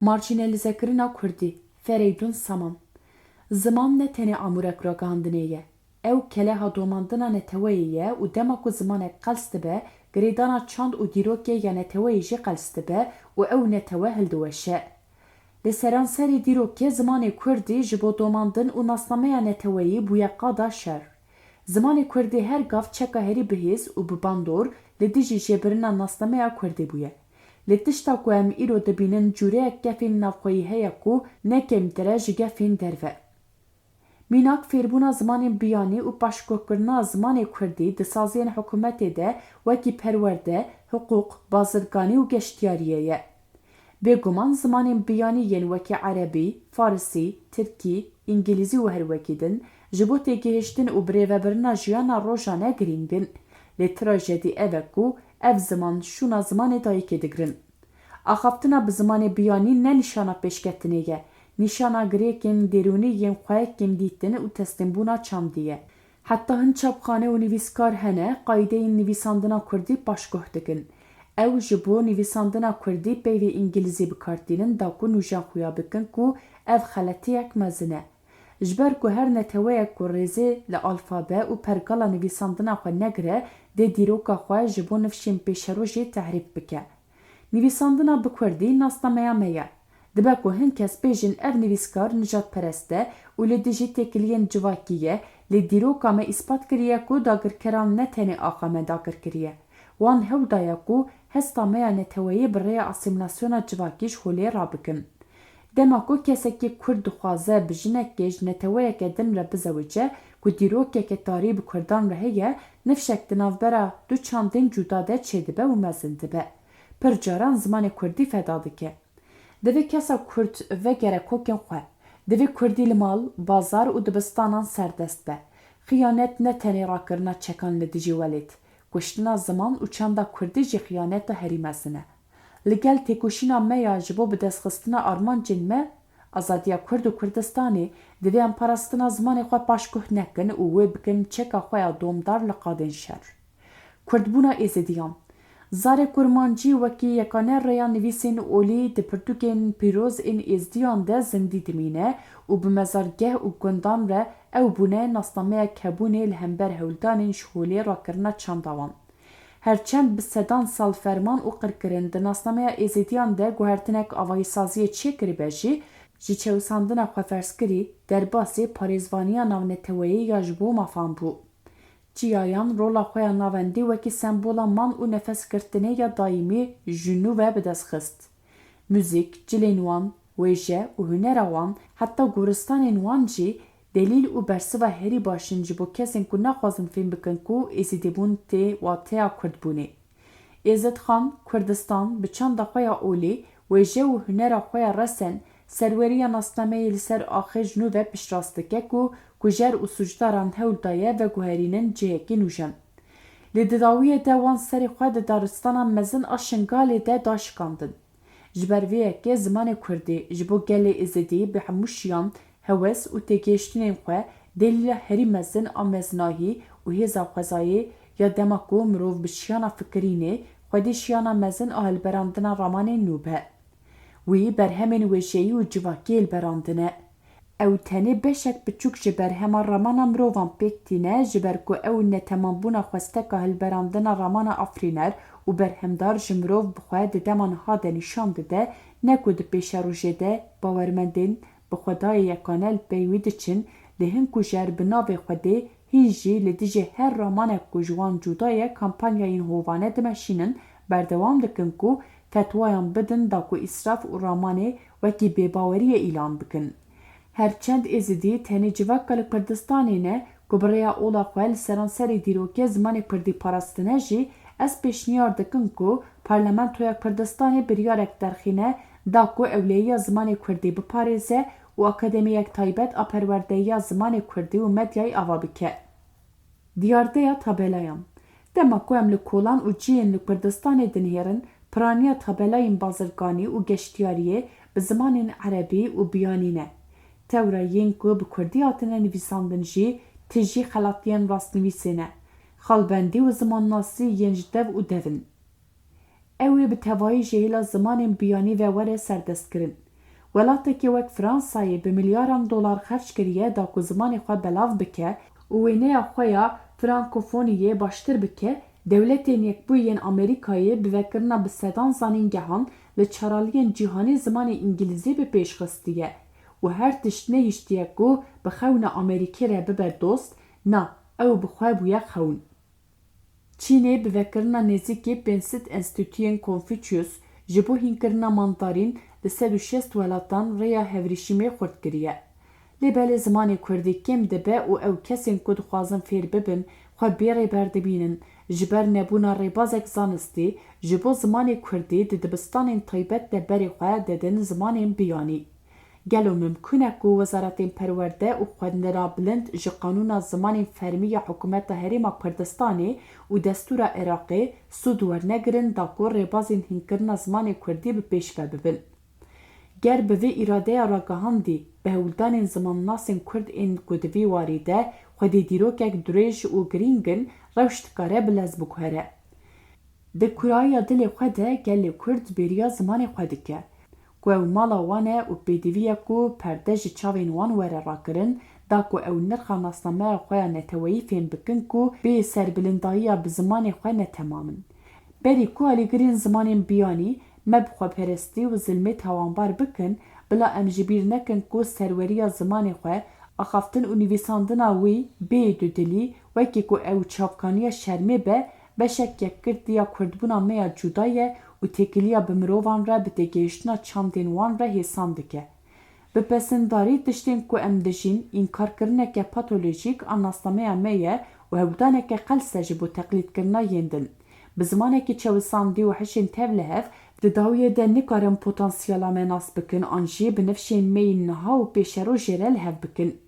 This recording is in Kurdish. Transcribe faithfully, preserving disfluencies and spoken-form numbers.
Marjînalîzekirina kurdî, Fereydûn Saman. Ziman ne tenê amûrek ragihandinê ye. Ew keleha domandina neteweyê ye û dema ku zimanek qels dibe, girêdana çand û dîrokê ya neteweyê jî qels dibe û ew netewe hildiweşe. Li seranserê dîrokê zimanê kurdî ji bo domandin û nasnameya neteweyî bûye qada şer. Zimanê kurdî her gav çeka herî bihêz û bi bandor li dijî jêbirina nasnameya kurdî bûye. Lê tişta ku em îro dibînin cûreyek gefên navxweyî heye ku ne kêmtir e ji gefên derve. Mînak, fêrbûna zimanên biyanî û paşguhkirina zimanê kurdî di saziyên hikûmetê de wekî perwerde, hiqûq, bazirganî û geştiyariyê ye. Bêguman zimanên biyanî yên wekî erebî, farisî, tirkî, îngilîzî û her wekî din ji bo têgihiştin û birêvebirina jiyana rojane girîng in. Lê trajedî ev e ku ev ziman şûna zimanê dayikê digirin. Axaftina bi zimanê biyanî ne nîşana pêşketinê ye, nîşana girêkên derûnî yên xwe kêmdîtin û teslîmbûna çandî ye. Heta hin çapxane û nivîskar hene, qaîdeyên nivîsandina kurdî paşguh dikin. Ew ji bo nivîsandina kurdî peyvê îngilîzî bi kar tînin da ku nûjen xuya bikin ku ev xeletiyek mezin e. Ji ber ku her neteweyek ku rêzê li alfabe û pergala nivîsandina xwe negire, dê dîroka xwe ji bo nifşên pêşerojê tehrîf bike. Nivîsandina bi kurdî nasnameya me ye. Dibe ku hin kes bêjin ev nivîskar nijadperest e û li dijî têkiliyên civakî ye, lê dîroka me îspat kiriye ku dagirkeran ne tenê axa me dagir kiriye. Wan hewl daye ku hesta me ya neteweyî bi rêya asîmîlasyona civakî ji holê rabikin. Dema ku kesekî kurd dixwaze bi jinekê ji neteweyeke din re bizewice ku dîrokeke tarî bi kurdan re heye, nifşek di navbera du çandên cuda de çêdibe û mezin dibe. Pir caran zimanê kurdî feda dike. Divê kesa kurd vegere kokên xwe. Divê kurdî li mal, bazar û dibistanan serdest be. Xiyanet ne tenê rakirina çekan li dijî welêt, kuştina ziman û çanda kurdî jî xiyaneta herî mezin e. Li gel têkoşîna me ya ji bo bidestxistina armancên me, azadiya Kurd û Kurdistanê, divê em parastina zimanê xwe paşguh nekin û wê bikin çeka xwe ya domdar li qadên şer. Kurdbûna Êzidiyan. Zarê Kurmancî wekî yekane rêya nivîsên olî di pirtûkên pîroz ên Êzidiyan de zindî dimîne û bi mezargeh û gundan re ew bûne nasnameyek hebûnê li hember hewldanên ji holê rakirina çanda wan. Her çend bi sedan sal ferman û qirkirin di nasnameya Êzidiyan de guhertinek avahîsaziyê çêkiribe jî, ji çewisandina xweferzkirî, derbasî, parêzvaniya navneteweyî ya ji bo mafan bû. Çiyayan rola xwe ya navendî wekî sembola man û nefesgirtinê ya dayîmî ji nû ve bi dest xist. Muzîk, cilên wan, wêje û hunera wan, heta goristanên wan jî delîl û bersiva herî baş in ji bo kesên ku naxwazin fêm bikin ku êzidîbûn tê wateya kurdbûnê. Êzidxan, Kurdistan, bi çanda xwe ya olî, wêje û hunera xwe ya resen, serweriya nasnameyê li ser axê ji nû ve piştrast dike ku kujer û sûcdaran hewl daye veguherînin cihekî nûjen. Lê di dawiyê de wan serê xwe di daristana mezin a Şingalê de daşikandin. Ji ber vê yekê zimanê kurdî ji bo gelê Êzidî bi hemû şiyan, hewes û têgihiştinên xwe delîla herî mezin a mezinahî û hêza xwezayê ya dema ku mirov bi şiyana fikirînê xwedî şiyana mezin a hilberandina ramanê nû be. Wî berhemên wêjeyî û civakî hilberandine. Ew tenê beşek biçûk ji berhema ramana mirovan pêk tîne, ji ber ku ew netemambûna xwesteka hilberandina ramana afirîner û berhemdar ji mirov bi xwe di dema niha de nîşan dide, ne ku di pêşerojê de bawermendên bi xwedayê yekane li pey wî diçin, lê hin kujer bi navê Xwedê, hîn jî li dijî her ramanek ku ji wan cuda ye, kampanyayên hovane dimeşînin, berdewam dikin ku fetwayan bidin da ku îsraf û ramanê wekî bêbaweriyê îlan bikin. Her çend Êzidî tenê civaka li Kurdistanê ne ku bi rêya ola xwe li seranserê dîrokê zimanê kurdî parastine jî, ez pêşniyar dikim ku Parlamentoya Kurdistanê biryarek derxîne da ku ewleyiya zimanê kurdî biparêze û akademiyek taybet a perwerdeyiya zimanê kurdî û medyayê ava bike. Diyardeya tabelayan. Dema ku em li kolan û cihên li Kurdistanê dinihêrin, piraniya tabelayên bazirganî û geştiyariyê bi zimanên erebî û biyanî ne. Tewra yên ku bi kurdî hatine nivîsandin jî tijî xelatiyên rastnivîsê ne. Xalbendî û zimannasî yên ji dev û dev in. Ew ê bi tevahî ji hêla zimanên biyanî ve were serdestkirin. Welatekî wek Fransayê bi milyaran dolar xerc kiriye da ku zimanê xwe belav bike û wêneya xwe ya frankofoniyê baştir bike, dewletên Yekbûyî yên Amerîkayê bi vekirina bi sedan zanîngehan li çaraliyên cîhanî zimanê îngilîzî bi pêş xistiye û her tişt nehiştiye ku bi xewna Amerîkê re bibe dost, na, ew bi xwe bûye xewn. Çînê bi vekirina nêzîkî pênc sed enstîtuyên Konfûçyus ji bo hînkirina mandarîn li sed û şêst welatan rêya hevrîşîmê xurt kiriye. Lê belê zimanê kurdî kêm dibe û ew kesên ku dixwazin fêr bibin, xwe bê rêber dibînin, ji ber nebûna rêbazek zanistî ji bo zimanê kurdî di dibistanên taybet de berê xwe didin zimanên biyanî. Gelo mimkûn e ku wezaretên perwerde û xwendina bilind ji qanûna zimanên fermî ya Hikûmeta Herêma Kurdistanê û destûra Iraqê sûd wernegirin da ku rêbazên hînkirina zimanê kurdî bi pêş ve bibin? Ger bi vê îradeya ragihandî bi hewldanên zimannasên kurd ên ku di vî warî de xwedî dîrokek dirêj û girîng in, rewş dikare bi lez biguhere. Di kurayiya dilê xwe de gelê kurd bêriya zimanê xwe dike, ku ew mala wan e û pêdivî ye ku perde ji çavên wan were rakirin, da ku ew nirxa nasnameya xwe ya neteweyî fêm bikin ku bê serbilindayiya bi zimanê xwe ne temam in. Berî ku alîgirên zimanên biyanî me bi xweperestî û zilmê tawanbar bikin, bila em ji bîr nekin ku serweriya zimanê xwe, axaftin û nivîsandina wî bê dudilî, wekî ku ew çavkaniya şermê be, beşek yekgirtî ya kurdbûna me ya cuda ye û têkiliya bi mirovan re bi têgihiştina çandên wan re hêsan dike. Bi pesindarî tiştên ku em dijîn, înkarkirineke patolojîk a nasnameya me ye û hewldaneke qelse ji bo teqlîdkirina yên din. Bi zimanekî çewisandî û hişên tevlihev, di dawiyê de nikarin potansiyela me nas bikin an jî bi nifşên me yên niha û pêşerojê re li hev bikin.